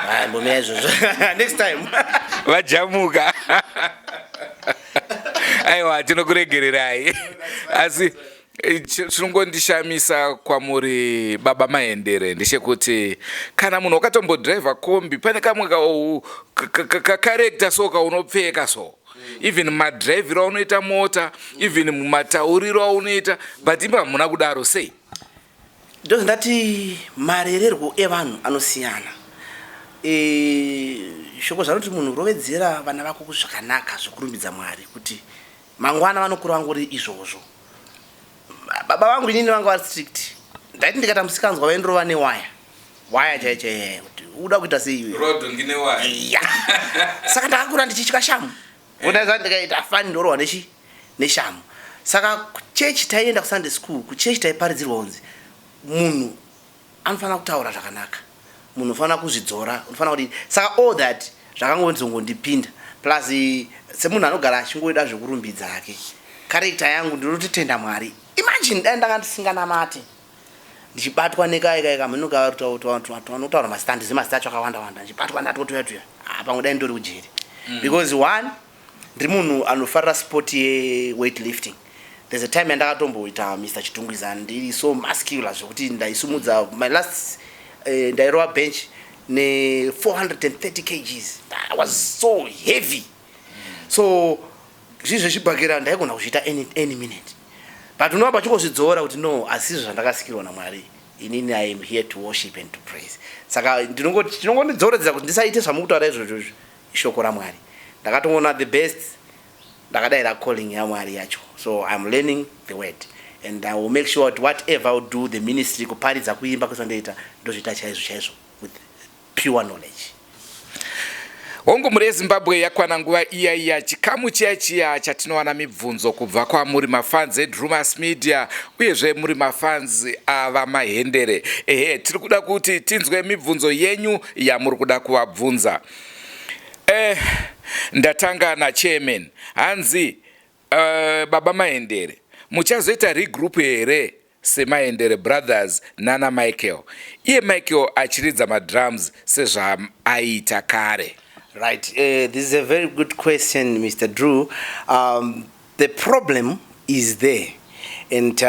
Speaker 1: aimbomira izvozvo, next time.
Speaker 2: Vajamuka. Aiwa, tinokuregererai. Asi chinongondishamisa kwamuri, baba Maendere, ndechekuti kana munhu wakatombodhiraivha kombi, pane kamwe kacharacter so kaunopfeka, so even madhiraivhiro aunoita mota, even mumatauriro aunoita, but imba hamuna kudaro, sei?
Speaker 1: Ndozvandati, marererwo evanhu anosiyana. Shoko zvanoti munhu rovedzera vana vako zvakanaka, zvokurumbidza Mwari, kuti mangwana vanokura vangori izvozvo. Baba vangu inini vanga vari strict. Ndaiti ndikaita musikanzwa vaindorova newaya, waya chaiyo chaiyo, kuti uda kuita sei iwe. Ya, saka ndakakura ndichitya shamu. Unaiza ndikaita fani, ndorohwa nechi neshamu. Saka kuchechi taienda kuSunday school, kuchechi taiparidzirwa kunzi munhu anofanira kutaura zvakanaka, munhu unofanira kuzvidzora, unofanira kudini. Saka all that zvakangonzongondipinda. Plus semunhu anogara achingoida zvekurumbidza hake, character yangu, ndinototenda Mwari. Imagine dai ndanga ndisinganamate, ndichibatwa nekai kamhino kavanotaura mazita, handizi mazita acho akawanda wanda, ndichibatwa ndatotuya tuya, pamwe dai ndori kujeri. Because one, ndiri munhu anofarira sport yeweight lifting. There's a time yandakatomboita Mr Chitungwiza, ndiri so muscular zvekuti ndaisumudza my last, ndairova bench. Ne430 kgs. I was so heavy. So zvinhu zvechibhakera ndaigona kuzviita any minute, but unovamba chingozvidzora kuti no, asizvo zvandakasikirwa naMwari. Inini I am here to worship and to praise. Saka tinongondidzoredzera kuti ndisaite zvamukutaura izvozvozvo. Ishoko raMwari. Ndakatoona the best, ndakadaira calling yaMwari yacho. So I'm learning the word and I will make sure kuti whatever I will do, the ministry, kuparidza, kuimba kwese, ndozviita chaizvo chaizvo with pure knowledge.
Speaker 2: Hongu, mhuri yeZimbabwe, yakwana nguva iya iya, chikamu chiya chiya chatinowana mibvunzo kubva kwamuri mafans eDrumas Media, uyezve muri mafans ava Mahendere. Ehe, tiri kuda kuti tinzwe mibvunzo yenyu yamuri kuda kuvabvunza. Ndatanga nachairman. Hanzi, baba Mahendere, muchazoita regroup here semaHendere Brothers nana Michael, iye Michael achiridza madrums sezvaaiita kare?
Speaker 1: Right. This is a very good question, Mr. Drew. The problem is there. And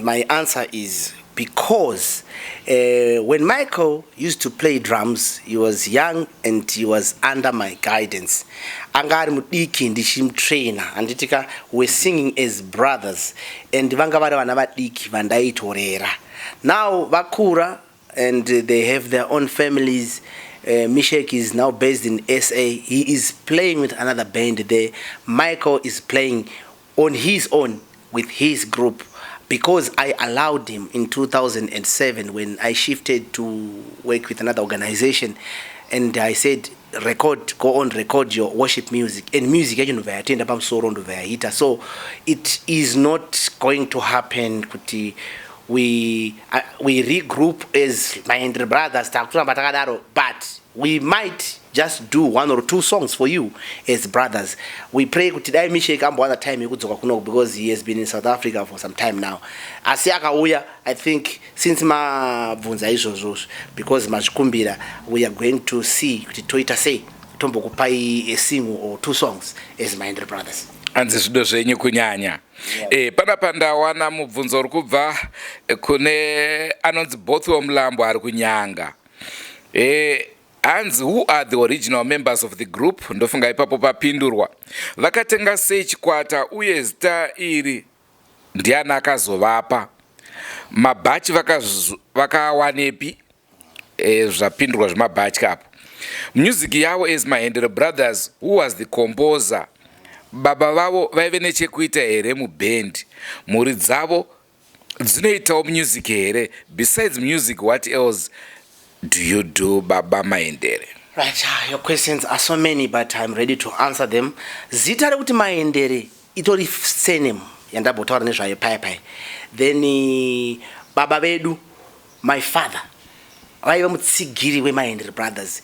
Speaker 1: my answer is because when Michael used to play drums, he was young and he was under my guidance. Anga ari mudiki, ndichimutraina, handitika? We're singing as brothers and vanga vari vana vadiki vandaitorera. Now vakura and they have their own families. Mishek is now based in SA. He is playing with another band there. Michael is playing on his own with his group because I allowed him in 2007 when I shifted to work with another organization, and I said, "Record, go on, record your worship music." And music yacho ndobva yatenda pamusoro, ndobva yaita. So it is not going to happen kuti we regroup as Mahendere Brothers. Takuramba takadaro, but we might just do one or two songs for you as brothers. We pray kuti dai Mishek ambowana time yekudzoka kunoku because he has been in South Africa for some time now. Asi akauya, I think since mabvunza izvozvo, because mazvikumbira, we are going to see kuti toita sei, tombokupai a single or two songs as Mahendere Brothers.
Speaker 2: Hanzi zvido zvenyu kunyanya. Panapa ndawana mubvunzo uri kubva kune anonzi Bothwell Mulambo ari kuNyanga. Hanzi, "Who are the original members of the group?" Ndofunga ipapo papindurwa. Vakatenga sei chikwata, uye zita iri ndiani akazovapa? Mabhachi vakawanepi? Zvapindurwa zvemabhachi apo. Music yavo as Mahendere Brothers, who was the composer? Baba vavo vaive nechekuita here mubhendi? Mhuri dzavo dzinoitawo music here? Besides music, what else do you do, baba Mahendere?
Speaker 1: Right, your questions are so many, but I'm ready to answer them. Zita rekuti Mahendere itori surname yandambotaura nezvayo paya paya. Then baba vedu, my father, vaiva mutsigiri weMahendere Brothers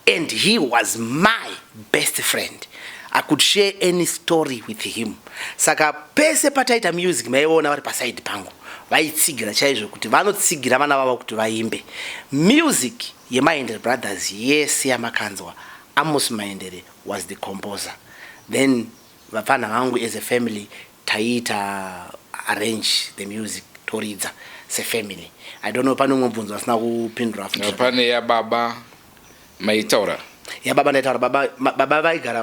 Speaker 1: and he was my best friend. I could share any story with him. Saka pese pataita music, maiona vari paside pangu, vaitsigira chaizvo, kuti vanotsigira vana vavo kuti vaimbe. Music yeMahendere Brothers yese yamakanzwa, Amos Mahendere was the composer. Then vapfana vangu as a family taiita arrange the music, toridza sefamily. I don't know, pane umwe mubvunzo asina kupindura futi?
Speaker 2: Pane yababa maitaura.
Speaker 1: Yababa ndaitaura. Baba, baba vaigara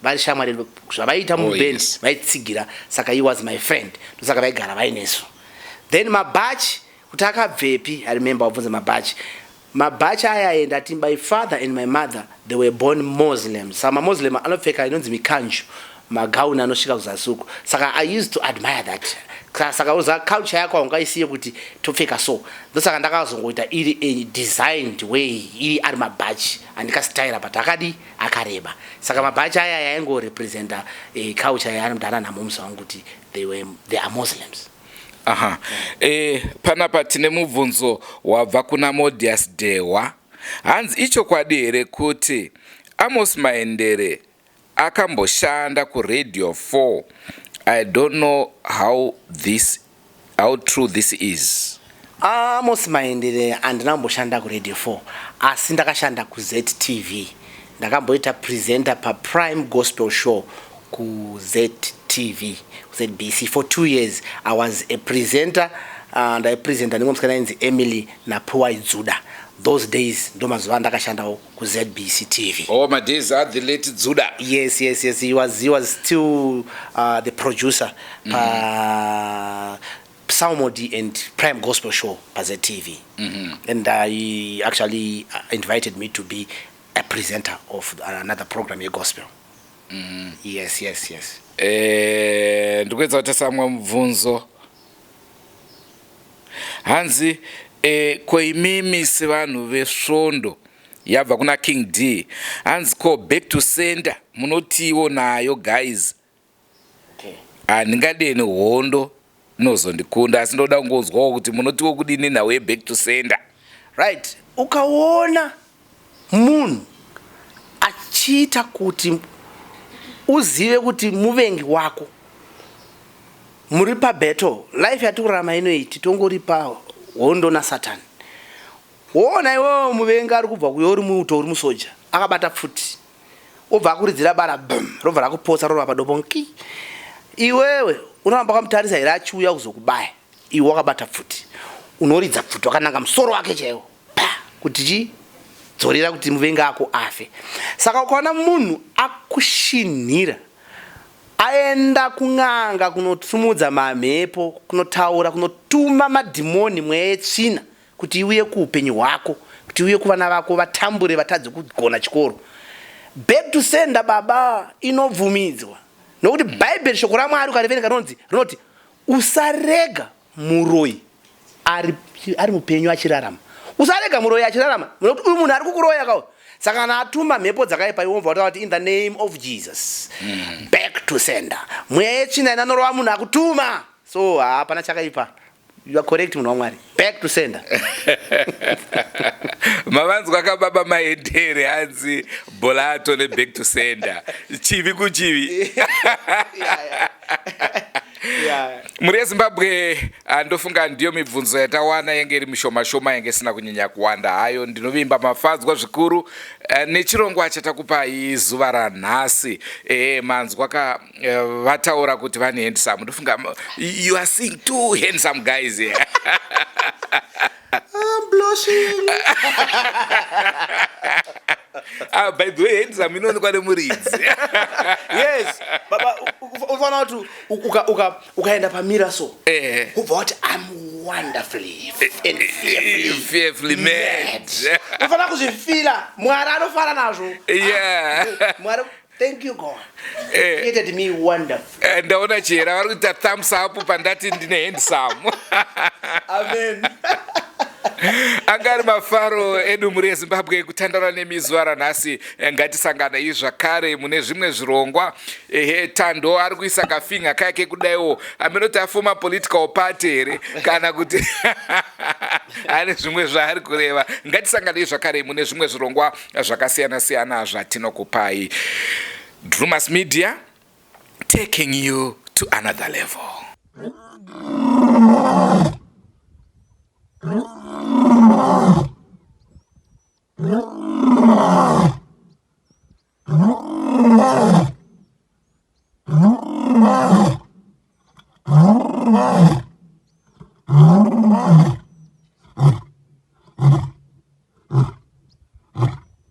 Speaker 1: vari shamwari, zvavaiita muband, vaitsigira. Saka he was my friend, ndosaka vaigara vainesu. Then mabhachi kuti akabvepi, I remember wabvunza mabhachi. Mabhachi aya aenda ati my father and my mother, they were born Muslims. Saka maMuslim anopfeka inonzi mikanju, magauni anosvika kuzasi uku. Saka I used to admire that. Saka uza culture yako haungaisiye kuti topfeka so. Ndosaka ndakazongoita iri a designed way, iri ari mabhachi andikastaira, but akadi akareba. Saka mabhachi aya yaingorepresenta culture yaanodhana namomzi wangu kuti they are Muslims.
Speaker 2: Aha, panapa tine mubvunzo wabva kuna Modias Dehwa. Hanzi, ichokwadi here kuti Amos Mahendere akamboshanda kuRadio 4? I don't know how true this is.
Speaker 1: Amos Mahendere, handina kumboshanda kuRadio 4, asi ndakashanda kuZTV. Ndakamboita presenter paPrime Gospel Show kuZTV, kuZBC, for 2 years. I was a presenter. Ndaipresenta nemwe musikana ainzi Emily naPuwai Dzuda. Those days ndomazuva andakashandawo kuZBC TV.
Speaker 2: Oh, madays are the late Dzuda.
Speaker 1: Yes, yes, yes. He was still the producer pa Psalmody and Prime Gospel Show paZTV. And he actually invited me to be a presenter of another program yegospel. Yes.
Speaker 2: Ndikuedza kuti samwe mubvunzo, hanzi ko imimi sevanhu vesvondo, yabva kuna King D, hanzi ko back to sender munotiwo nayo guys? Handingadeni hondo inozondikunda, asi ndoda kungonzwawo kuti munotiwo kudini nhau yeback to sender.
Speaker 1: Right, ukaona munhu achiita kuti uzive kuti muvengi wako muri pabattle, life yatiri kurarama inoyi titongori pahondo nasatani. Woona iwewe muvengi ari kubva kuyo, uri muuto, uri musoja, akabata pfuti, obva akuridzira bara, bum, robva rakupotsa, rorova padombo nki. Iwewe unoramba wakamutarisa here achiuya kuzokubaya? Iwe wakabata pfuti, unoridza pfuti wakananga musoro wake chaiwo, pa, kuti chi dzorera kuti muvengi ako afe. Saka ukaona munhu akushinhira, aenda kun'anga kunosumudza mamhepo, kunotaura, kunotuma madhimoni, mweya yetsvina kuti iuye kuupenyu hwako, kuti iuye kuvana vako, vatambure, vatadze kugona chikoro, back to sender, baba, inobvumidzwa, nokuti Bhaibheri, shoko raMwari, ukariverenga rinonzi, rinoti usarega muroyi ari mupenyu achirarama. Usarega muroyi achirarama, nokuti uyu munhu ari kukuroya kawo. Saka kana atuma mhepo dzakaipa, iwomva kutaura kuti, "In the name of Jesus, back to sender." Mweya yetsvina inanorova munhu akutuma. So hapana chakaipa, you are correct, munhu waMwari, back to sender.
Speaker 2: Mavanzwa kababa Maendere, hanzi bholato neback to sender, chivi kuchivi. Mhuri yeZimbabwe, ndofunga ndiyo mibvunzo yatawana, yange iri mishoma shoma, yange isina kunyanya kuwanda hayo. Ndinovimba mafadzwa zvikuru nechirongwa chatakupai zuva ranhasi. Manzwa ka, vataura kuti vane handsome. Ndofunga you are seeing two handsome guys here.
Speaker 1: I'm blushing.
Speaker 2: Ah, by the way, handsome inoonekwa nemuridzi.
Speaker 1: Yes baba, ufanira kuti ukaenda pamirror so, ubva wati, "I'm wonderfully and fearfully
Speaker 2: fearfully made."
Speaker 1: Ufanira kuzvifeela, Mwari anofara nazvo. Mwari, thank you God, created me wonderful.
Speaker 2: Ndaona chera vari kuita thumbs up pandati ndine handsome.
Speaker 1: Amen.
Speaker 2: Anga ari mafaro edu, mhuri yeZimbabwe, kutandara nemi zuva ranhasi. Ngatisanganai zvakare mune zvimwe zvirongwa. Ehe, Tando ari kuisa kafinger kake kudaiwo, aminoti afoma political party here kana kuti ane zvimwe zvaari kureva. Ngatisanganai zvakare mune zvimwe zvirongwa zvakasiyana-siyana zvatinokupai. Drumas Media, taking you to another level.